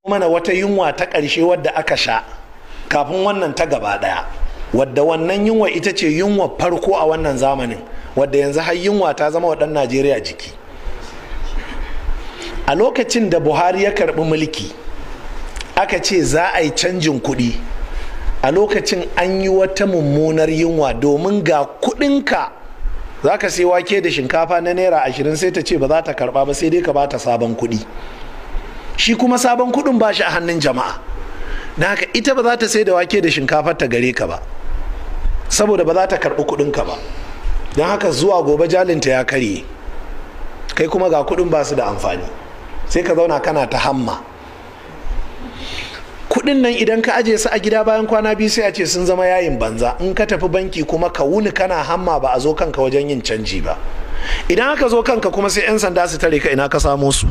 Mana wata yunwa ta ƙarshe wadda aka sha kafin wannan ta gaba ɗaya, wadda wannan yunwa ita ce yunwa farko a wannan zamanin, wadda yanzu har yunwa ta zama wa ɗan Najeriya jiki. A lokacin da Buhari ya karɓi mulki, aka ce za a yi canjin kuɗi. A lokacin an yi wata mummunar yunwa, domin ga kuɗinka za ka sai wake da shinkafa na ₦20, sai ta ce ba za ta karɓa ba, sai dai ka ba ta sabon kuɗi. Shi kuma sabon kuɗin ba shi a hannun jama'a, na haka ita ba za ta sai da wake da shinkafar ta gare ka ba, saboda ba za ta karɓi kuɗinka ba. Don haka zuwa gobe jalinta ya karye, kai kuma ga kuɗin ba su da amfani, sai ka zauna kana ta hamma. Kuɗin nan idan ka aje su a gida, bayan kwana 2 sai a ce sun zama yayin banza. In ka tafi banki kuma, ka wuni kana hamma ba a zo kanka wajen yin canji ba. Idan aka zo kanka kuma, sai 'yan sanda su tare ka, ina ka samo su?